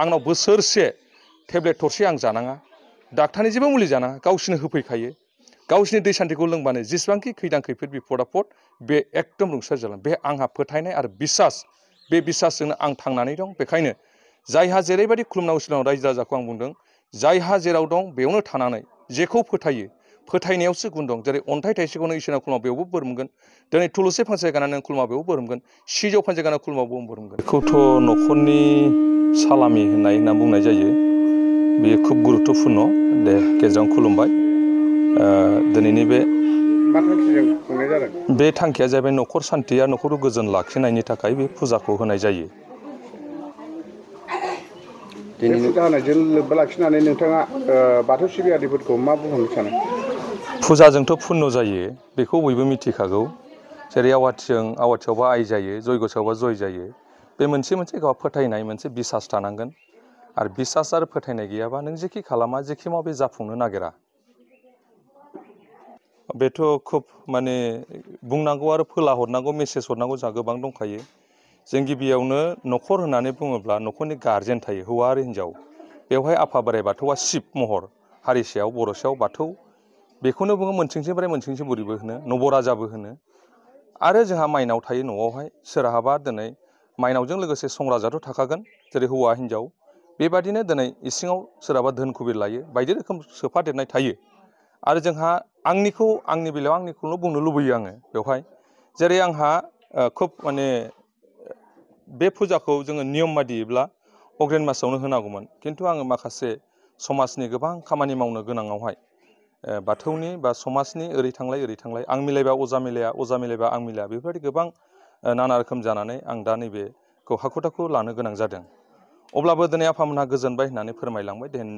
आंनाव बोसोरसे टेब्लेट थरसे आं जानाङा डाक्टारनि जेबो मुलि जानाङा गावसोरनो होफैखायो गावसोरनि दै सान्थिखौ लोंबानो जेसेबांखि खैदां खैफोद बिपद आफद बे एकदम रुंसार जालां बे आंहा फोथायनाय आरो बिसास बे बिसासजोंनो आं थांनानै दं बेखायनो जायहा जेरैबायदि खुलुमनांगौ सिगाङाव रायजो राजाखौ आं बुंदों जायहा जेराव दं बेयावनो थानानै जेखौ फोथायो फोथायनायावसो गुन दं जेरै अन्थाइ थाइसेखौनो इसोरनाव खुलुमा बेयावबो बोर मोनगोन दिनै थुलुसि फांसे गायनानै नों खुलुमा बेयावबो बोर मोनगोन सिजौ फांसे गायनानै खुलुमा बेयावबो बोर मोनगोन बेखौथ' न'खरनि सालामि होनना बुंनाय जायो बेयो खुब गुरुत्तपुर्ण दे गेजेराव खुलुमबाय दिनैनि बे मा थांखिजों खुंनाय जादों बे थांखिया जाहैबाय न'खर सान्थि आरो न'खरखौ गोजोन लाखिनायनि थाखाय बे फुजाखौ होनाय जायो बे फुजा होनायजों लोब्बा लाखिनानै नोंथाङा बाथौ सिबियारिफोरखौ मा बुंहरनो सानो फुजाजोंथ' पुन्न जायो बेखौ बयबो मिथिखागौ जेरै आवाथियावबा आइ जायो जयग' सावबा जय जायो बे मोनसे गाव फोथायनाय मोनसे बिसास थानांगोन आरो बिसास आरो फोथायनाय गैयाबा नों जेखि खालामा जेखि माव बे जाफुंनो नागिरा बेथ' खुब माने बुंनांगौ आरो फोला हरनांगौ मेसेज हरनांगौ जोंहा गोबां दंखायो जों गिबियावनो न'खर होननानै बुङोब्ला न'खरनि गारजेन थायो हौवा आरो हिन्जाव बेवहाय आफा बोराइ बाथौआ शिब महर हारिसायाव बर'सायाव बाथौ बेखौनो बुङो मोनसिंसिं बोराइ मोनसिंसिं बुरिबो होनो नबराजाबो होनो आरो जोंहा माइनाव थायो न'आवहाय सोरहाबा दिनै माइनावजों लोगोसे संराजाथ' थाखागोन जेरै हौवा हिन्जाव बेबादिनो दिनै इसिङाव सोरहाबा धोन खुबिर लायो बायदि रोखोम सोफादेरनाय थायो आरो जोंहा आंनि बेलायाव आंनिखौल' बुंनो लुबैयो आङो बेवहाय जेरै आंहा खुब माने बे फुजाखौ जोङो नियम बादियैब्ला अग्रेन मासावनो होनांगौमोन खिन्थु आङो माखासे समाजनि गोबां खामानि मावनो गोनाङावहाय बाथौनि बा समाजनि ओरै थांलाय आं मिलायबा अजा मिलाया अजा मिलायबा आं मिलाया बेफोरबायदि गोबां नाना रोखोम जानानै आं दा नैबेखौ हाखु दाखु लानो गोनां जादों अब्लाबो दिनै आफामोनहा गोजोनबाय होननानै फोरमायलांबाय देहेन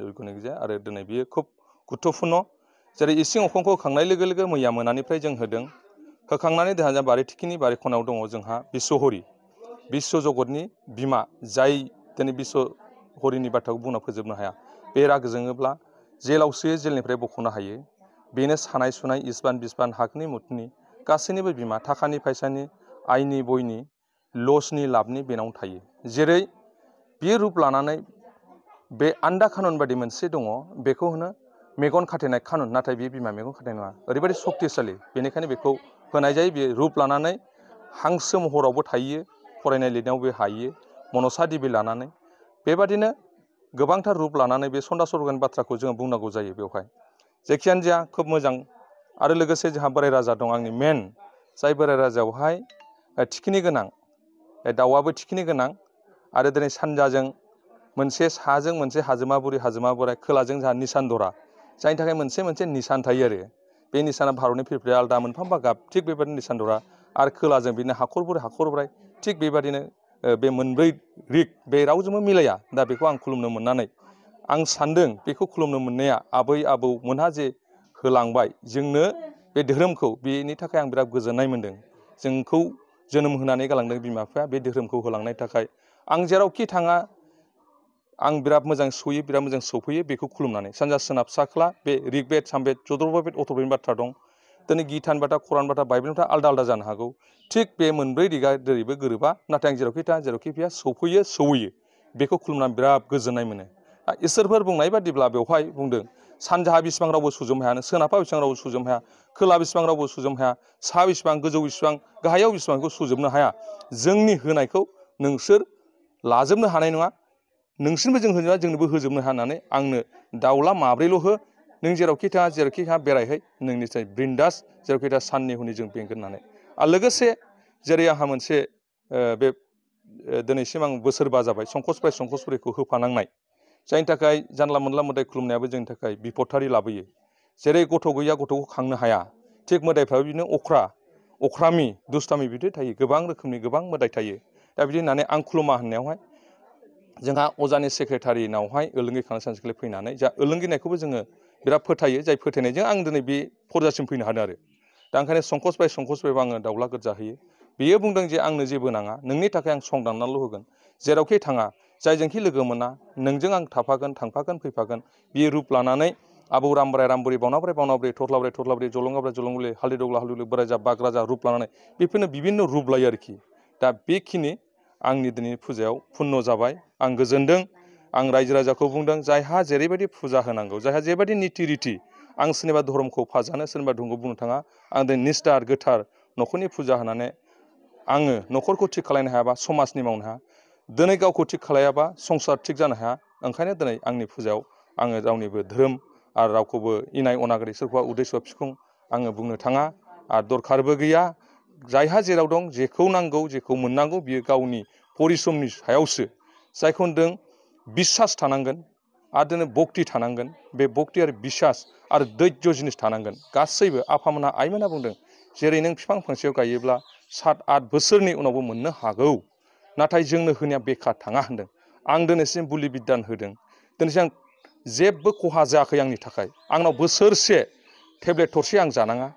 आरो दिनै बियो खुब गुरुत्तपुर्ण जेरै इसिं अखंखौ होखांनाय लोगो लोगो मैया मोनानिफ्राय जों होदों होखांनानै जोंहा बारि थिखिनि बारि खनायाव दङ जोंहा बिस्वहरि बिस्व जगतनि बिमा जाय दिनै बिस्वहरिनि बाथ्राखौ बुंना फोजोबनो हाया बे राग जोङोब्ला जेलाव सोयो जेलनिफ्राय बख'नो हायो बेनो सानाय सुनाय इस्बान बिस्बान हागनि मुतनि गासैनिबो बिमा थाखानि फैसानि आइनि बयनि लसनि लाबनि बेनावनो थायो जेरै बियो रुप लानानै बे आन्दा खानुन बादि मोनसे दङ बेखौ होनो मेगन खाथेनाय खानुन नाथाय बे बिमा मेगन खाथेनाय नङा ओरैबायदि सक्तिशालि बेनिखायनो बेखौ होनाय जायो बे रुप लानानै हांसो महरावबो थायो फरायनाय लिरनायाव बे हायो मनसा देबि लानानै बेबादिनो गोबांथार रुप लानानै बे सन्दा सरगनि बाथ्राखौ जोङो बुंनांगौ जायो बेवहाय जेखियानो जाया खोब मोजां आरो लोगोसे जोंहा बोराइ राजा दं आंनि मेन जाय बोराइ राजायावहाय थिखिनि गोनां दाउआबो थिखिनि गोनां आरो दिनै सानजाजों मोनसे साजों मोनसे हाजोमा बुरि हाजोमा बोराइ खोलाजों जोंहा निसान दरा जायनि थाखाय मोनसे निसान थायो आरो बे निसाना भारतनि फिरफिला आलादा मोनफा गाब थिग बेबादिनो निसान दरा आरो खोलाजों बिदिनो हाखर बुरै हाखर बोराइ थिग बेबादिनो बे मोनब्रै रिक बे रावजोंबो मिलाया दा बेखौ आं खुलुमनो मोननानै आं सान्दों बेखौ खुलुमनो मोननाया आबै आबौमोनहा जे होलांबाय जोंनो बे धोरोमखौ बेनि थाखाय आं बिराद गोजोननाय मोनदों जोंखौ जोनोम होनानै गालांदों बिमा बिफाया बे धोरोमखौ होलांनायनि थाखाय आं जेरावखि थाङा आं बिराद मोजां सयो बिराद मोजां सौफैयो बेखौ खुलुमनानै सानजा सोनाब साख्ला बे ऋग्वेद सामवेद चतुर्वेद अथर्वबेदनि बाथ्रा दं दिनै गितानि बाथ्रा कुरान बाथ्रा बाइबेलनि आलदा आलदा जानो हागौ थिग बे मोनब्रै दिगा दिनैबो गोरोबा नाथाय आं जेरावखि थाङा जेरावखि फैया सौफैयो सौहैयो बेखौ खुलुमनानै बिराद गोजोननाय मोनो इसोरफोर बुंनाय बादिब्ला बेवहाय बुंदों सानजाहा बेसेबां रावबो सुजोबनो हाया सोनाबहा बेसेबां रावबो सुजोबनो हाया खोला बेसेबां रावबो सुजोबनो हाया सा बेसेबां गोजौ बेसेबां गाहायाव बेसेबांखौ सुजोबनो हाया जोंनि होनायखौ नोंसोर लाजोबनो हानाय नङा नोंसोरनोबो जों होजोबा जोंनोबो होजोबनो हाया होननानै आंनो दाउला माब्रैल' हो नों जेरावखि थाङा जेरावखि थाङा बेरायहै नोंनि ब्रिन्दास जेरावखि थाङा साननि हनै जों बेंगोन होननानै आरो लोगोसे जेरै आंहा मोनसे बे दिनैसिम आं बोसोरबा जाबाय संकस प्राइज संकसपुरिखौ होफानांनाय जायनि थाखाय जानला मोनला मोदाय खुलुमनायाबो जोंनि थाखाय बिपदतारि लाबोयो जेरै गथ' गैया गथ'खौ खांनो हाया थिग मोदायफ्राबो बिदिनो अख्रामि दुस्तामि बिदि थायो गोबां रोखोमनि गोबां मोदाय थायो दा बिदि होननानै आं खुलुमा होननायावहाय जोंहा अजानि सेक्रेटारिनावहाय ओलोंगि खालाम सानसेखालि फैनानै जा ओलोंगिनायखौबो जोङो बिराद फोथायो जाय फोथायनायजों आं दिनै बे फरजासिम फैनो हादों आरो दा ओंखायनो संकस प्राइज आङो दाउला गोरजा होयो बेयो बुंदों जे आंनो जेबो नाङा नोंनि थाखाय आं सं दाननानैल' होगोन जेरावखि थाङा जायजोंखि लोगो मोना नोंजों आं थाफागोन थांफागोन फैफागोन बियो रुप लानानै आबौ रामबोराय रामबुरि बावनाब्रै थरलाब्रै जलंगाब्रै हालदै दग्ला बोराय जा बाग राजा रुप लानानै बेफोरनो बिभिन्न रुप लायो आरोखि दा बेखिनि आंनि दिनैनि फुजायाव पुन्न जाबाय आं गोजोनदों आं रायजो राजाखौ बुंदों जायहा जेरैबायदि फुजा होनांगौ जायहा जेरैबायदि निति रिति आं सोरनिबा धर्मखौ फाजानो सोरनिबा धर्मखौ बुंनो थाङा आं दिनै निस्थार गोथार न'खरनि फुजा होनानै आङो न'खरखौ थिग खालायनो हायाबा समाजनि मावनो हाया दिनै गावखौ थिग खालायाबा संसार थिग जानो हाया ओंखायनो दिनै आंनि फुजायाव आङो रावनिबो धोरोम आरो रावखौबो इनाय अनागारि सोरखौबा उदै सुवा बिखुं आङो बुंनो थाङा आरो दरखारबो गैया जायहा जेराव दं जेखौ नांगौ जेखौ मोननांगौ बियो गावनि परिश्रमनि सायावसो जायखौ होनदों बिसास थानांगोन आरो दिनै भक्ति थानांगोन बे भक्ति आरो बिसास आरो दैज्य जिनिस थानांगोन गासैबो आफामोनहा आइमोनहा बुंदों जेरै नों बिफां फांसेयाव गायोब्ला 7-8 बोसोरनि उनावबो मोननो हागौ नाथाय जोंनो होनाया बेखार थाङा होनदों आं दिनैसिम बुलि बिधान होदों दिनैसिम आं जेबो खहा जायाखै आंनि थाखाय आंनाव बोसोरसे टेब्लेट थरसे आं जानाङा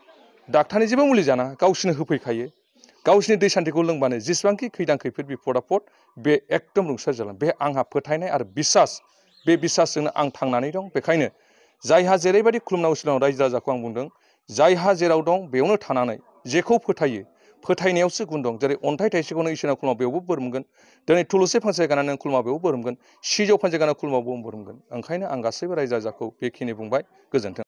डाक्टारनि जेबो मुलि जानाङा गावसोरनो होफैखायो गावसोरनि दै सान्थिखौ लोंबानो जेसेबांखि खैदां खैफोद बिपद आफद बे एकदम रुंसार जालाङो बे आंहा फोथायनाय आरो बिसास बे बिसासजोंनो आं थांनानै दं बेखायनो जायहा जेरैबायदि खुलुमनांगौ सिगाङाव रायजो राजाखौ आं बुंदों जायहा जेराव दं बेयावनो थानानै जेखौ फोथायो फोथायनायावसो गुन दं जेरै अन्थाइ थाइसेखौनो इसोरनाव खुलुमा बेयावबो बोर मोनगोन दिनै थुलुसि फांसे गायनानै नों खुलुमा बेयावबो बोर मोनगोन सिजौ फांसे गायनानै खुलुमा बेयावबो बोर मोनगोन ओंखायनो आं गासैबो रायजो राजाखौ बेखिनि बुंबाय गोजोन्थों।